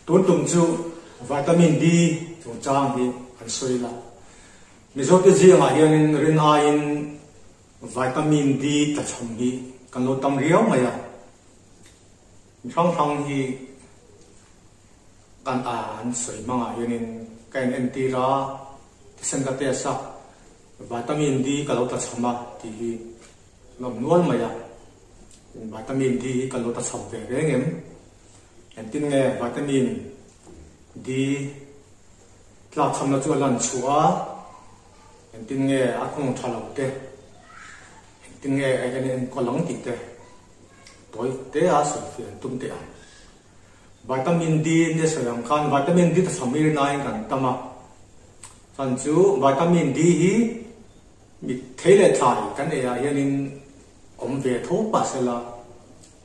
Tun tum chu Vitamin D chungchang hi kan sawi la. Mizote zingah hianin rin aiin Vitamin D tlachham hi kan lo tam riau mai a. Mi hrang hrang hi kan an sawi hmangah hianin ka en entir a, thisen ka test a, Vitamin D ka lo tlachham a tih hi an awm nual mai a. Vitamin D hi kan lo tlachham ve reng em? Engtin nge vitamin D tlakchhamna chu a lan chhuah a, engtin nge a kawng tha lo te, engtin nge a en enkawl ang tih te tawi te a sawifiah an tum teh ang. Vitamin D nia sawi ang khan vitamin D tachham ir nain kan tam a, chhan chu vitamin D hi mi thei leh thlai kan ei ah hianin awm ve tho pah sela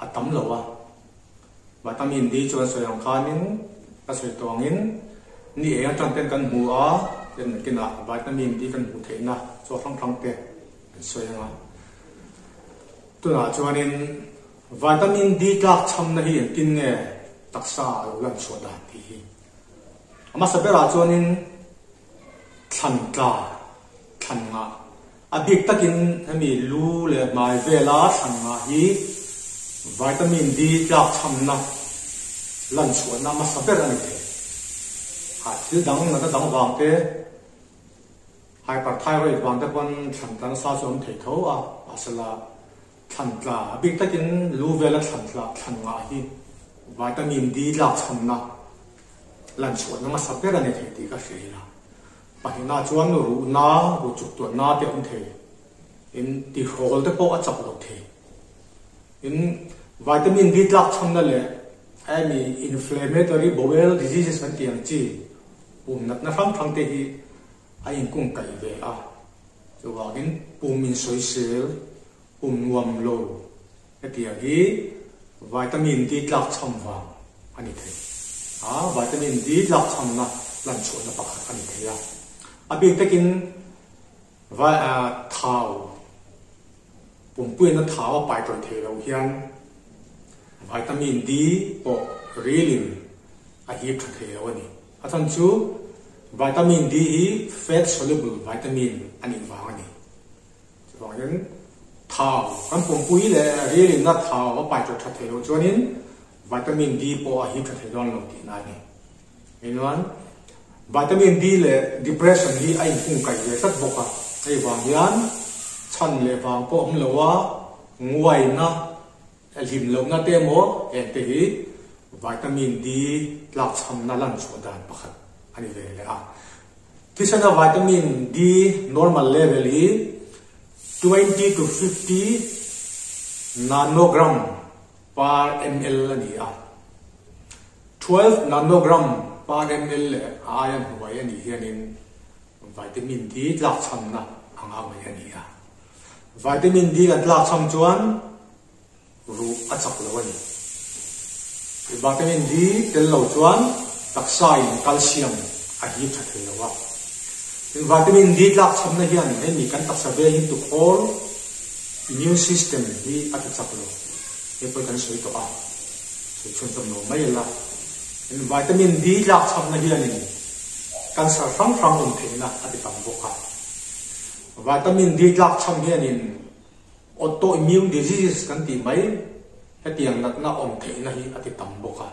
a tam lo a. Vitamin D chuan sawi ang khanin ka sawi tawh angin ni eng atang ten kan hmu a, ten nakinah vitamin D kan hmuh theihna chaw hrang hrang te an sawi ang a. Tunah chuanin vitamin D tlak chhamna hi engtin nge taksa a lo lan chhuah dan tih hi a hmasa berah chuanin thlan tla thlan ngah A bik takin hemi lu leh hmai vela thlan ngah hi vitamin D tlakchhamna lan chhuahna hmasa ber a ni thei. A thil dang natna dang vang te, hyperthyroid vang te pawn thlan tla nasa chu a awm thei tho a, mahsela thlan tla, a bik takin lu vela thlan tla thlan ngah hi vitamin D tlakchhamna lan chhuahna hmasa ber a ni thei tih ka hria ila. Pahnihna chuan ruhna, ruh chuk tuanna te a awm thei. In tihrawl te pawh a chak lo thei. In vitamin D tlak chhamna leh hemi inflammatory bowel diseases kan tih ang chi pum natna hrang hrang te hi a inkungkaih ve a. Chuvangin pum insawisel, pum nuam lo Hetiang hi vitamin D tlak chham vang a ni thei a, vitamin D tlak chhamna lan chhuahna pakhat a ni thei a. A bik takin thau, pumpuiina thau a pai tawih thei loh hian vitamin D pawh rilin a hip tha thei lo a ni. A chhan chu vitamin D hi fat soluble vitamin a nih vang a ni. Chuvangin thau kan pumpui leh rialinna thau a pai tawh that thei loh chuanin vitamin D pawh a hip tha thei dawn lo tihna a ni. England vitamin D leh depression hi a inkungkaih ve tlat bawk a, hei vang hian chhan leh vang pawh awm lo a, nguaina, hlim lohna te emaw hengte hi vitamin D tlakchhamna lan chhuah dan pakhat a ni ve leh a. Thisena vitamin D normal level hi 20 to 50 nanogram per ml a ni a. 12 nanogram per ml leh a aia hnuai a nih hianin vitamin D tlakchhamna anga ngaih a ni a. Vitamin D kan tlakchham chuan Ruh a chak lo a ni. Vitamin D tel lo chuan taksa in calcium a hip tha thei lo a. Tin, vitamin D tlak chhamna hian hemi kan taksa veng hi tukhawl, immune system, hi a ti chak lo. Hei pawh hi kan sawi tawh a, sawi chhun chawm lo mai ila. Tin, vitamin D tlak chhamna hianin cancer hrang hrang awm theihna a ti tam bawk a. Vitamin D tlak chham hianin Autoimmune diseases kan tih mai, hetiang natna awm theihna hi a ti tam bawk a.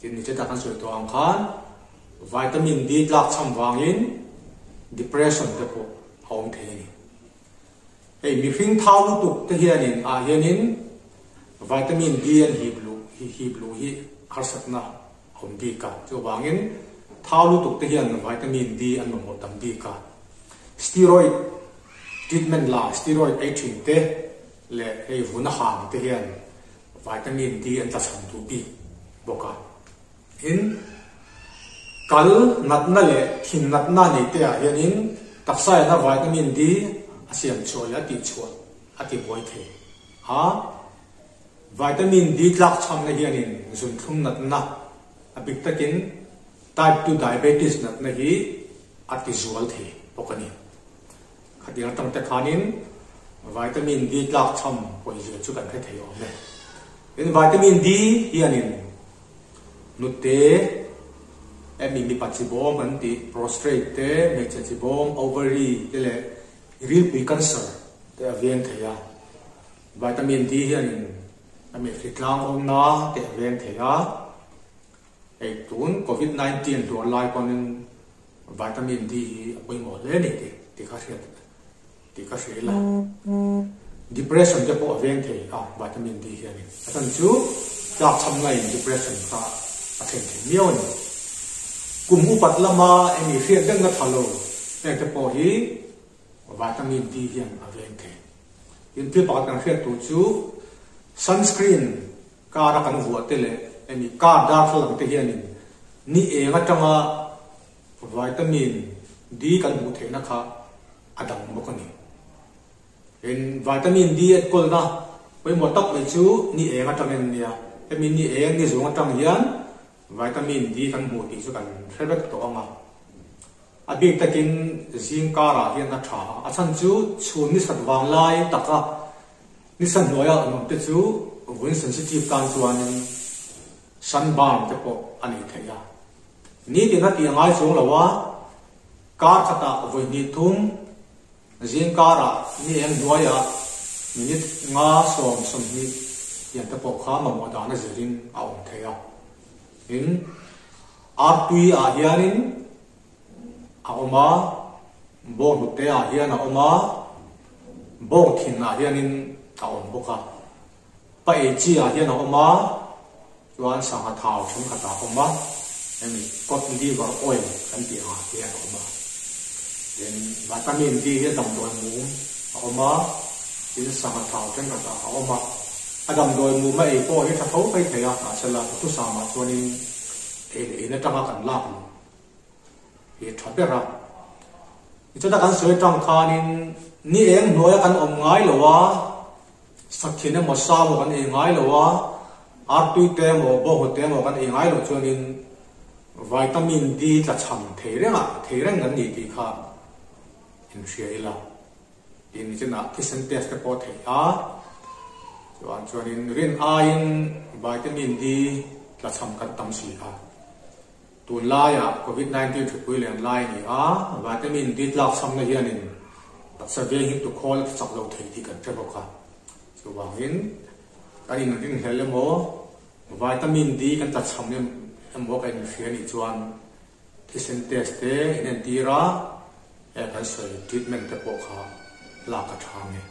Tin, nicheta kan sawi tawh ang khan vitamin D tlak chham vangin depression te pawh a awm thei a ni. Hei mihring thau lutuk te hianin ah hianin vitamin D an hip luh hi hip luh hi harsatna a awm bik a. Chuvangin thau lutuk te hian vitamin D an mamawh tam bik a. Steroid Treatment la steroid ei thin te leh hei vun a hang te hian vitamin D an tlachham duh bik bawk a. Tin, kal natna leh thin natna nei te ah hianin taksa ina vitamin D a siam chhuah leh a tihchhuah a ti buai thei a. Vitamin D tlakchhamna hianin zunthlum natna a bik takin type 2 diabetes natna hi a ti zual thei bawk a ni. Khatiang atang te khanin vitamin D tlak chham pawizia chu kan hre thei awm e. Tin, vitamin D hianin Hnute, emi mipa chi bawm kan tih prostrate te, hmeichhe chi bawm, ovary, te leh rilpui cancer te a veng thei a. Vitamin D hianin a mi hritlang awmna te a veng thei a. Hei tun Covid 19 hluar lai pawhin vitamin D hi a pawimawh hle a ni tih tih kha hriat tih kha hria ila. Depression te pawh a veng thei a vitamin D hianin. A chhan chu tlak chham ngaiin depression kha a thlen thei miau a ni. Kum upat lama eng i hriat rengna tha lo heng te pawh hi vitamin D hian a veng thei. Tin thil pakhat kan hriat tur chu sunscreen Car a kan vuah te leh hemi car darthlalang te hianin ni eng atanga vitamin D kan hmuh theihna kha a dang bawk a ni. Tin, vitamin D enkawlna pawimawh tak mai chu ni eng atangin a nia. Hemi ni eng ni zawng atang hian vitamin D kan hmuh tih chu kan hre vek tawh ang a. A bik takin zing karah hian a tha a, a chhan chu chhun ni sat vang lai taka Nisa hnuaia an awm te chu vun sensitive tan chuanin sunburn te pawh a nei thei a. Nitin a tih a ngai chuang lo a, kar khatah vawi hnih thum zing karah ni eng hnuaiah minute nga 10, 20 tiang te pawh kha mamawh dan a zirin a awm thei a. Tin, artui ah hianin a awm a, bawng hnute ah hian a awm a, bawng thin ah hianin a awm bawk a, pa ei chi ah hian a awm a, chuan sangha thau thenkhat ah a awm a, hemi cod liver oil kan tih ang ah hian a awm a, tin vitamin D hi a damdawi mum a awm a, tin sangha thau thenkhat ah a awm a, a damdawi mum a ei pawh hi tha tho phei thei a, mahsela duhthusam ah chuanin ei leh in atanga kan lak lo. Hi tha ber a. Tichuan a kan sawi atang khanin ni eng hnuaia kan awm ngai lo a, sakhin emaw sa emaw kan ei ngai lo a, artui te emaw bawnghaw te emaw kan ei ngai loh chuanin vitamin D tla chham thei rengah thei reng kan ni tih kha inhria ila. Tin nichinah thisen test te pawh theih a, chuan chuanin rin aiin vitamin D tla chham kan tam si a. Tunlaiah Covid 19 hripui len lai a ni a, vitamin D tlak chhamna hianin taksa veng hi tukhawl a chak lo thei tih kan hre bawk a. Chuvangin kan inringhlel emaw vitamin D kan tla chham emaw kan inhria nih chuan thisen test te in entir a, heng kan sawi treatment te pawh kha lak a tha nge.